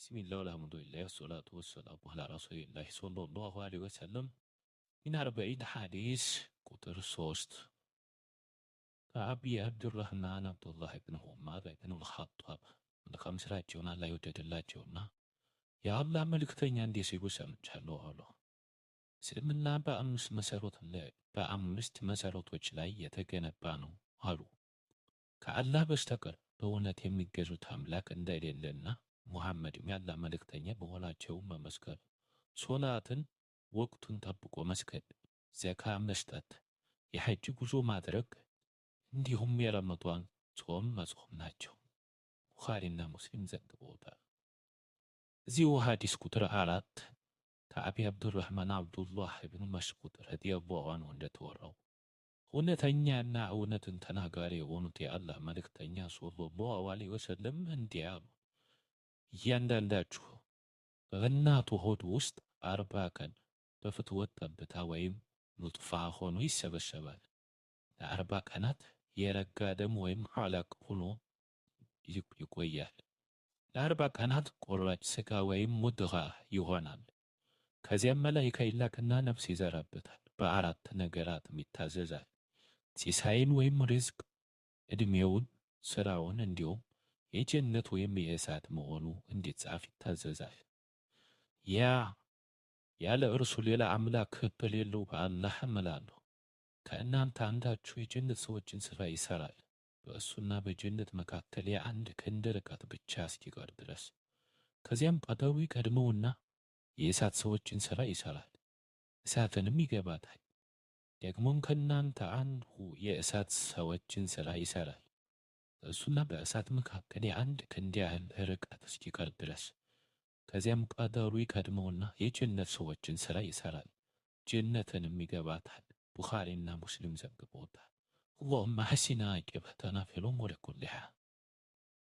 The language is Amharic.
بسم الله والحمد لله والصلاة والسلام على رسول الله صلى الله عليه وسلم። من 40 ሐዲስ ቁጥር 3። ከአቢ አብዱራህማን አብዱላህ ብን ዑመር ብን አልኸጣብ፣ መልካም ስራቸውን አላህ ይውደድላቸውና፣ የአላህ መልእክተኛ እንዲህ ሲሉ ሰምቻለሁ አሉ። እስልምና በአምስት መሰረቶች ላይ የተገነባ ነው አሉ። ከአላህ በስተቀር በእውነት የሚገዙት አምላክ እንደሌለና ሙሐመድም የአላህ መልእክተኛ መሆናቸውን መመስከር፣ ሶላትን ወቅቱን ጠብቆ መስገድ፣ ዘካ መስጠት፣ የሐጅ ጉዞ ማድረግ እንዲሁም የረመዷን ጾም መጾም ናቸው። ቡኻሪና ሙስሊም ዘግበውታል። እዚሁ ሐዲስ ቁጥር 4፣ ከአቢ አብዱራህማን አብዱላህ ብን መስዑድ ረዲየላሁ ዐንሁ እንደተወራው፣ እውነተኛና እውነትን ተናጋሪ የሆኑት የአላህ መልእክተኛ ሶለላሁ ዐለይሂ ወሰለም እንዲህ አሉ። እያንዳንዳችሁ በእናቱ ሆድ ውስጥ 40 ቀን በፍትወት ጠብታ ወይም ኑጥፋ ሆኖ ይሰበሰባል። ለ40 ቀናት የረጋ ደም ወይም አለቅ ሆኖ ይቆያል። ለ40 ቀናት ቁራጭ ስጋ ወይም ሙድጋ ይሆናል። ከዚያም መላኢካ ይላክና ነፍስ ይዘራበታል። በአራት ነገራትም ይታዘዛል። ሲሳይን ወይም ሪዝቅ፣ ዕድሜውን፣ ስራውን እንዲሁም የጀነት ወይም የእሳት መሆኑ እንዲጻፍ ይታዘዛል። ያ ያለ እርሱ ሌላ አምላክ በሌለው በአላህ እምላለሁ። ከእናንተ አንዳችሁ የጀነት ሰዎችን ስራ ይሰራል፣ በእሱና በጀነት መካከል የአንድ ክንድ ርቀት ብቻ እስኪቀር ድረስ። ከዚያም ቀደሩ ይቀድመውና የእሳት ሰዎችን ስራ ይሰራል፣ እሳትንም ይገባታል። ደግሞም ከእናንተ አንዱ የእሳት ሰዎችን ስራ ይሰራል፣ በእሱና በእሳት መካከል የአንድ ክንድ ያህል ርቀት እስኪቀር ድረስ። ከዚያም ቀደሩ ይቀድመውና የጀነት ሰዎችን ስራ ይሰራል፣ ጀነትንም ይገባታል። ቡኻሪና ሙስሊም ዘግበውታል። اللهم أحسن عاقبتنا في الأمور كلها።